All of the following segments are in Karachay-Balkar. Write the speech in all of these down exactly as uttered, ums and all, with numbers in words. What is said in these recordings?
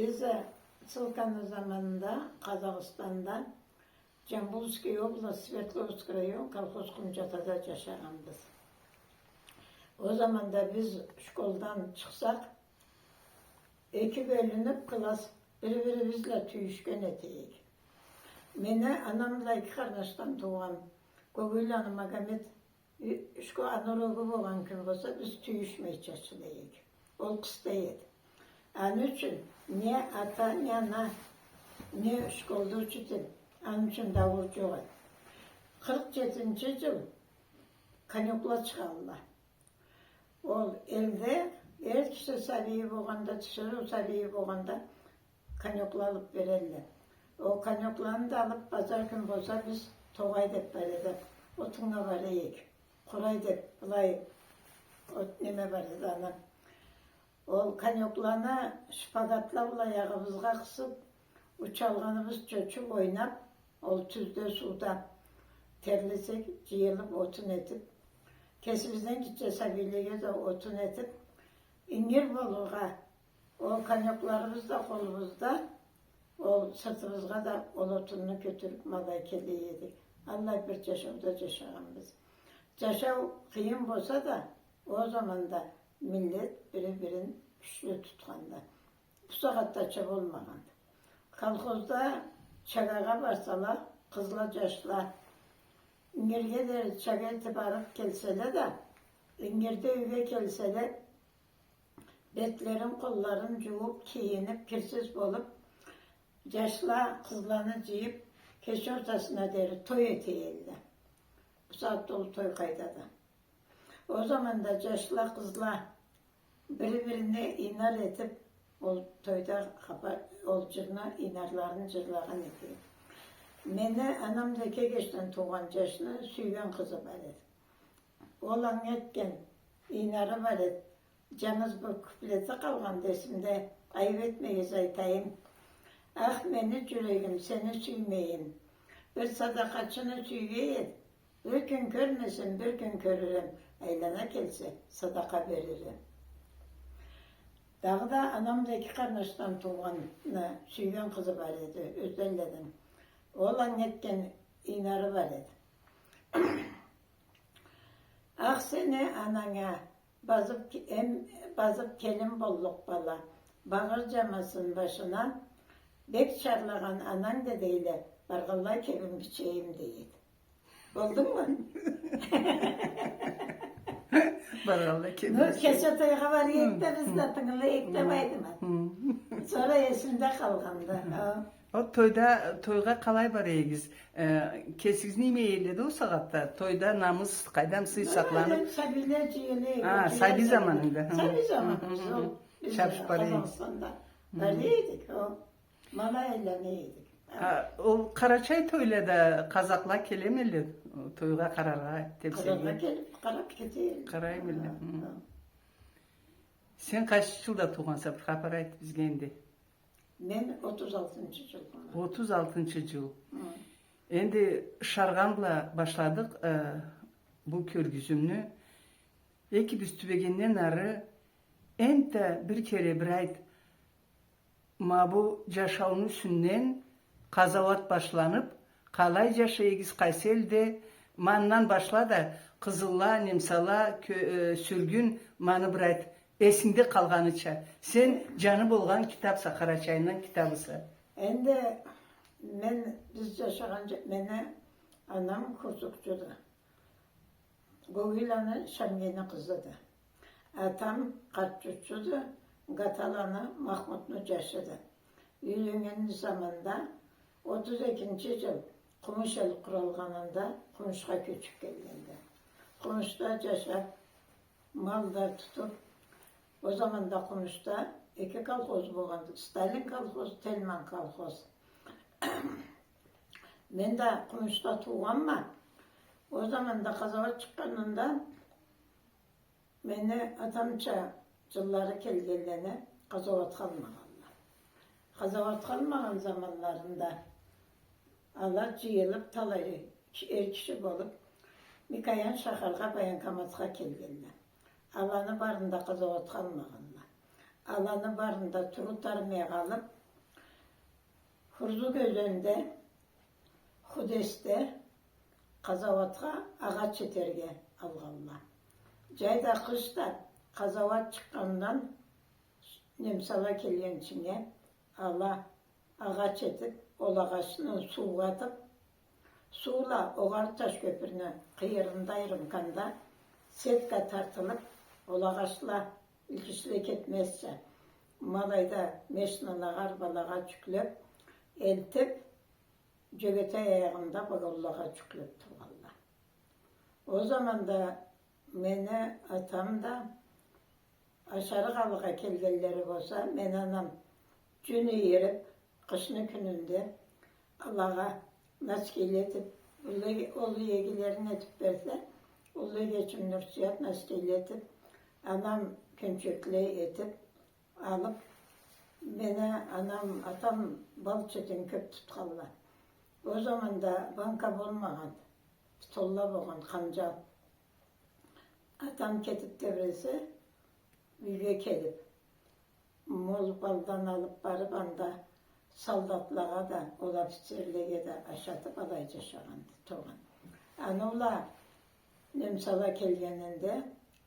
Биз, э, ссылканы заманында Къазахстанда, Джамбульский область, Свердловск район, колхоз Къумджатада джашагъанбыз. Ол заманда биз школдан чыкъсакъ, эки бёлюнюп класс, бири-бирибиз бла тюйюшген эте эдик. Мени анам бла эки къарнашдан туугъан Гёгюйланы Магомет, ю-, школ, аны урогу болгъан кюн болса, биз тюйюшмей чачхылай эдик. Ол къыстай эди. Аны ючюн не ата, не ана, не школда учитель, аны ючюн дауур джокъ эди. Къыркъ джетинчи джыл конёкла чыгъалла. Ол элде эр киши сабийи болгъанда, тиширыу сабийи болгъанда, конёкла алып берелле. Ол конёкланы да алып, базар кюн болса, биз тогъай деп бар эди, отуннга бара эдик. Къурай деп, былай, от неме бар эди аны. Ол конёкланы шпагатла бла аягъыбызгъа къысып, учалгъаныбыз чочуп, ойнап, ол тюзде, сууда терлесек, джыйылып, отун этип, кесибизден гитче сабийлеге да отун этип, ингир болургъа, ол конёкларыбыз да къолубузда, ол сыртыбызгъа да ол отунну кётюрюп, ма алай келе эдик. Аллай бир джашауда джашагъанбыз. Джашау къыйын болса да, ол заманда миллет бири-бирин кючлю тутханды. Бусагъатдача болмагъанды. Колхозда чагагъа барсала, къызла, джашла, ингирге дери чага этип барып келселе да, ингирде юйге келселе, бетлерин, къолларын джууп, кийинип, кирсиз болуп, джашла, къызланы джыйып, кеч ортасына дери той эте элле. Бусагъатда ол той къайдады? Ол заманда джашла, къызла бири-бирине ийнар этип, ол тойда хапар, ол джырны, ийнарларын джырлагъан эте эди. Мени анам да эки эгечден туугъан джашны сюйген къызы бар эди. Ол анга этген ийнары бар эди. Джангыз бир куплети къалгъанды эсимде, айып этмегиз, айтайым. Ах, мени джюрегим, сени сюймейин. Бир садакъачыны сюйгей эди. Бир кюн кёрмесем, бир кюн кёрюрем. Айлана келсе, садакъа берирем. Дагъыда анам да эки къарнашдан туугъанны сюйген къызы бар эди, Ёзденледен. Ол анга этген ийнары бар эди. Ах, сени ананга базып ке-, эм, базып келин боллукъ бала, багъыр джамасын башына, бек чарлагъан ананг да дейле, баргъанлай кебин бичейим, дейди. Болдуму? Баргъанлай кебин бичейим. Ну, кече тойгъа барайыкъ да, биз да тынгылайыкъ деп айтама. Сора эсимде къалгъанды. Ол тойда, тойгъа къалай бара эдигиз? Э, кесигиз нейме эте элле эди ол сагъатда? Тойда намыс, къайдам, сый сакъланып. Сабийле джыйыла эди. А, сабий заманынгда. Сабий заманыбыз ол. Биз Къазахстанда бара эдик, ол. Ма алай айлана эдик. А, ол къарачай тойлада къазахла келеме элле, тойгъа къараргъа, тепсерге? Къараргъа келип, къарап кете элле. Къарайма элле. Сен къайсы джылда туугъанса, бир хапар айт бизге энди. Мен отуз алтынчы джылгъыма. Отуз алтынчы джыл. Энди Шаргъан бла башладыкъ, э, бу кёргюзюмню. Эки биз тюбегенден ары энтда бир кере бир айт, ма бу джашауну юсюнден къазауат башланып, къалай джашай эдигиз, къайсы элде, ма андан башла да, къызылла, немсала, кё-, э, сюргюн, ма аны бир айт. Эсингде къалгъаныча. Сен джаны болгъан китапса, Къарачайны китабыса. Энди мен, биз джашагъан джа-, мени анам курсукчуду. Гогуйланы Шамгени къызыды. Атам къарт джуртчуду, Гаталаны Махмутну джашыды. Юйленнгени заманда отуз экинчи джыл Къумуш эл къуралгъанында Къумушха кёчюп келгенди. Къумушда джашап, мал да тутуп, ол заманда Къумушда эки колхоз болгъанды. Сталин колхоз, Тельман колхоз. Мен да Къумушда туугъанма. Ол заманда къазауат чыкъгъанында мени атамча джыллары келгенлени къазауатха алмагъанла. Къазауатха алмагъан заманларында ала джыйылып, талай ки-, эр киши болуп, Микоян шахаргъа военкоматха келгенле. Аланы барын да къазауатха алмагъанла. Аланы барын да Турут армиягъа алып, Хурзук ёзенде, Худесде къазауатха агъач этерге алгъалла. Джай да, къыш да къазауат чыкъгъандан немсала келгинчинге ала агъач этип, ол агъачны суугъа атып, суула огъары Ташкёпюрню къыйырында, айырымканда сетка тартылып, ол агъачла илкишле кетмезча, ма алайда мешналагъа, арбалагъа джюклеп, элтип, Джёгетей аягъында вагонлагъа джюклеп тургъалла. Ол заманда мени атам да, ашарыкъ алыргъа келгенлери болса, мени анам джюн ийирип, къышны кюнюнде алагъа носкиле этип, уллу эге-, уллу эгелерин этип берсе, уллу эгечим Нурсуят носкиле этип, анам кёнчекле этип, алып, мени анам, атам бал четин кёп тутханла. Ол заманда банка болмагъан, столла болгъан, ханджал. Атам кетип тебресе, юйге келип, мол балдан алып барып, анда солдатлагъа да, ол офицерлеге да ашатып, алай джашагъанды, тургъан. Аны бла немсала келгенинде,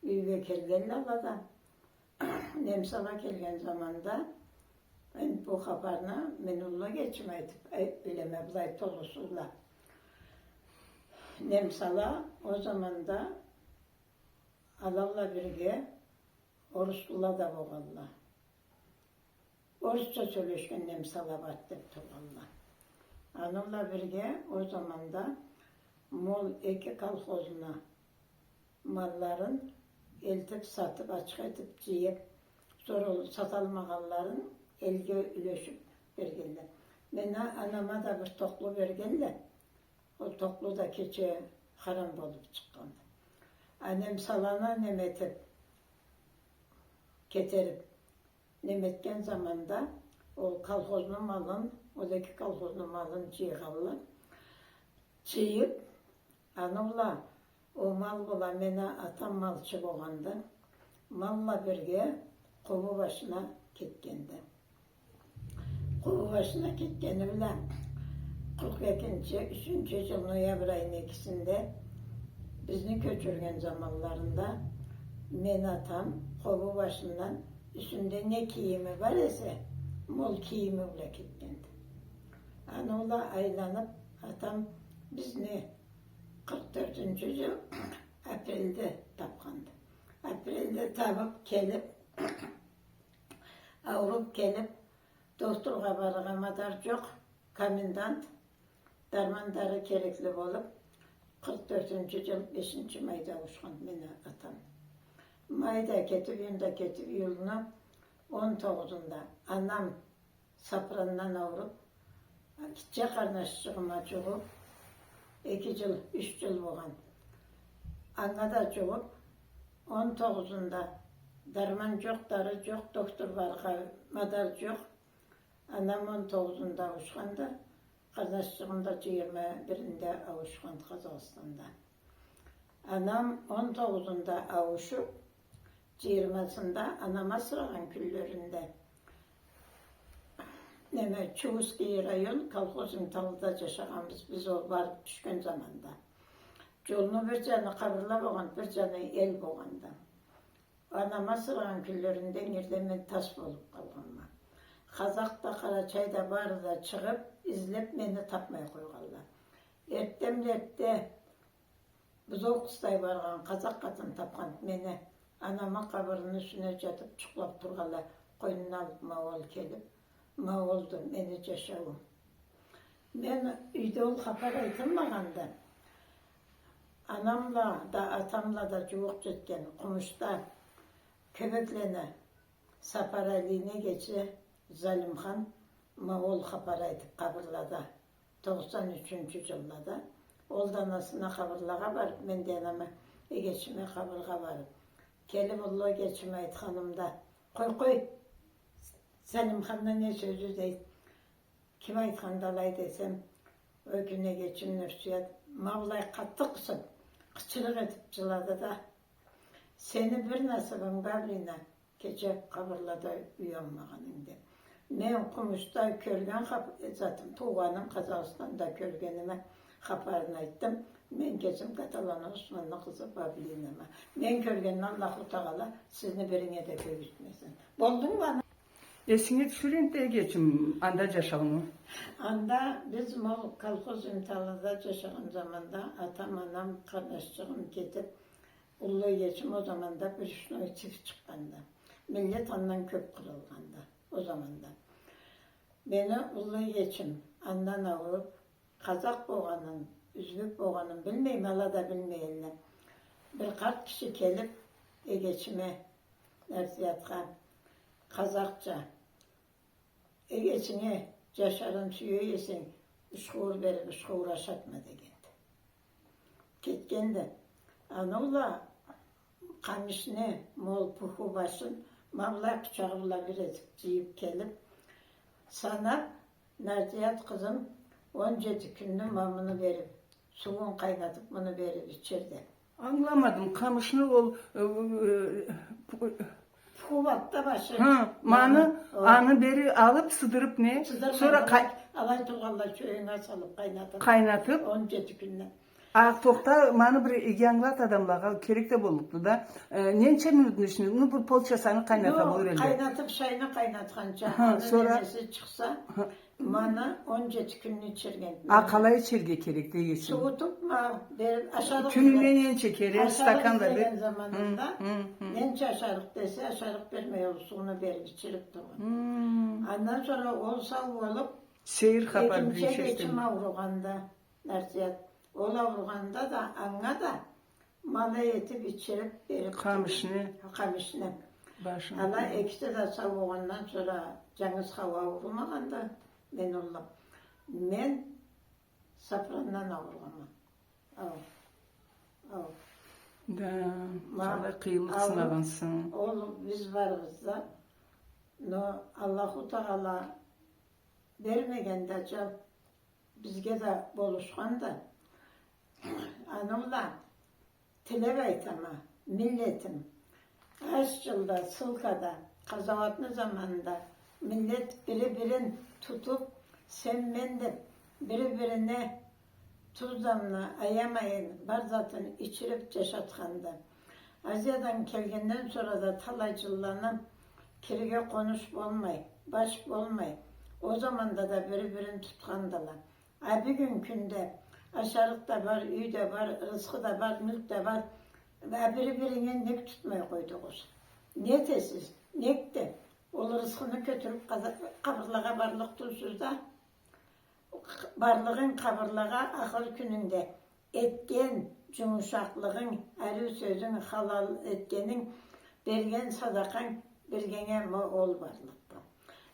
юйге келгенле ала да, немсала келген заманда, энди бу хапарны мен уллу эгечиме айтып, э, билеме, былай толусу бла. Немсала ол заманда ала бла бирге оруслула да болгъалла. Орусча сёлешген немсала барды деп тургъалла. Аны бла бирге ол заманда мол эки колхозну малларын элтип, сатып, ачха этип, джыйып, сора ол саталмагъанларын элге юлешип бергенле. Мени анама да бир токълу бергенле. Ол токълу да кече харам болуп чыкъгъанды. А немсаланы неме этип, кетерип, неме этген заманда ол колхозну малын, ол эки колхозну малын джыйгъалла. Джыйып, аны бла, ол мал бла, мени атам малчы болгъанды, мал бла бирге Къобу башына кетгенди. Къобу башына кетгени бла, къыркъ экинчи, ючюнчю джыл ноябрь айны экисинде бизни кёчюрген заманларында мени атам Къобу башындан юсюнде не кийими бар эсе, мол кийими бла кетгенди. Аны бла айланып, атам бизни къыркъ тёртюнчю джыл апрельде тапханды. Апрельде табып келип, ауруп келип, докторгъа барыргъа мадар джокъ, комендант дарман-дары керекли болуп, къыркъ тёртюнчю джыл бешинчи майда ауушхан мени атам. Майда кетип, июнда кетип, июлну он тогъузунда анам сапырандан ауруп, гитче къарнашчыгъыма джугъуп, эки джыл, юч джыл болгъан. Анга да джугъуп, он тогъузунда дарман джокъ, дары джокъ, доктор барыргъа мадар джокъ. Анам он тогъузунда ауушханды, къарнашчыгъым да джыйырма биринде ауушхан Къазахстанда. Анам он тогъузунда ауушуп, джыйырмасында анам асырагъан кюнлеринде, неме, Чувузский район, колхоз Инталыда джашагъанбыз биз, ол барып тюшген заманда. Джолну бир джаны къабырла болгъан, бир джаны эл болгъанды. Анам асырагъан кюнлеринде ингирде мен тас болуп къалгъанма. Къазах да, къарачай да, бары да чыгъып, излеп, мени тапмай къойгъалла. Эртденбла эртде бузоу къыстай баргъан къазах къатын тапханды мени. Анамы къабырыны юсюне джатып, джукълап тургъанлай, къойнуна алып, ма ол келип, ма олду мени джашауум. Мен юйде ол хапар айтылмагъанды. Анамла да, атамла да джууукъ джетген Къумушда кёбеклени Сапаралийни эгечи Залимхан ма ол хапар айтып къабырлада, токъсан ючюнчю джыллада. Ол да анасына къабырлагъа барып, мен да анама, эгечиме къабыргъа барып, келип, уллу эгечиме айтханымда, «Къой, къой, Залимханны не сёзю?» — дейди. «Ким айтханды алай?» — десем, ол кюн эгечим Нурсуят ма былай къаты къысып, къычырыкъ этип джылады да: «Сени бир насыбынг бар, Лина, Кече къабырлада уялмагъанынг деп. Мен къумушда кёрген хап-, затым, туугъаным Къазахстанда кёргениме хапарын айтдым. Мен кесим Каталана Османны къызы Павлинама. Мен кёргенни Аллаху Тагъала сизни биринге да кёргюзтмесин. Болдунгму аны? Эсинге тюшюр энди, эгечим, анда джашауну. Анда биз мол колхоз Имталада джашагъан заманда атам, анам, къарнашчыгъым кетип, уллу эгечим о заманда брюшной тиф чыкъгъанда. Миллет андан кёп къырылгъанда о заманда. Мени уллу эгечим андан ауруп, къазакъ болгъанын, юзбек болгъанын билмейме, ала да билмей элле. Бир къарт киши келип, эгечиме, Нарзиятха, къазакъча: «Эгечинге джашарын сюе эсенг, уч къуур берип, уч къуур ашатма», — дегенди. Кетгенди. Аны бла къамишни, мол пуху башын ма былай къучагъы бла бир этип джыйып келип, санап, Нарзият къызым, он джети кюнню ма муну берип, сууун къайнатып, муну берип ичирди. Ангыламадым, къамишни ол, э, э, пу-, Пуху барды да башы. Хы, маны, Маны, о. аны бери алып, сыдырып не? Сыдырмай, Сора къай-, алай, алай тургъанлай чёйюнге салып, къайнатып. Къайнатып. Он джети кюнню. А, тохта, маны бир иги ангылат адамлагъа, керек да боллукъду да. Э, ненча минутну ичинде? Ну, бир полчасаны къайната Ну, болур эле. Къайнатып, шайны къайнатханча, Хы, аны сора? немеси чыкъса, Хы. маны он джети кюнню ичирген. А, къалай ичирге керек, дегенсиз? Суутуп, ма, берип, ашарыкъ Кюнюне деген, ненча кере, ашарыкъ стаканда деген бер. заманында, Хы, хы, хы. ненча ашарыкъ десе, ашарыкъ бермей, ол сууну берип ичирип тургъан. Хы. Андан сора ол сау болуп, Сейир хапар экинчи биринчи эгечим эшитдим. ауругъанда, Нарзият. Ол ауругъанда да, анга да ма алай этип ичирип берип Къамишни. Къамишни. Башын. Ала экиси да сау болгъандан сора, джангыз Хауа аурумагъанды, мен уллу. Мен сапрандан ауругъанма. Ау. Ау. Да, Ма, къалай къыйынлыкъ ау, сынагъанса. Ол биз барыбыз да. Но Аллаху Тагъала бермеген да аджал бизге да болушханды. Аны бла тилеп айтама, миллетим, ач джылда, ссылкада, къазауатны заманында миллет бири-бирин тутуп, сен-мен деп, бири-бирине туз-дамны аямайын, бар затын ичирип джашатханды. Азиядан келгенден сора да талай джылланы кирге къонуш болмай, баш болмай, ол заманда да бири-бирин тутхандыла. А бюгюн кюнде ашарыкъ да бар, юй да бар, рысхы да бар, мюлк да бар. А бири-биринге нек тутмай къойдугъуз? Не этесиз? Некди? Ол рысхыны кётюрюп къаза-, къабырлагъа барлыкъ тюлсюз да. Барлыгъынг къабырлагъа ахыр кюнюнгде этген джумушакълыгъынг, ариу сёзюнг, халал этгенинг, берген садакъанг биргенге ма ол барлыкъды.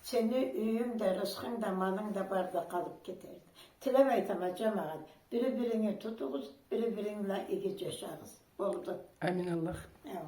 Сени юйюнг да, рысхынг да, малынг да барда къалып кетерди. Тилеп айтама, джамагъат, бири-биринги тутугъуз, бири-биринг бла иги джашагъыз. Болду. Амин Аллах. Ау.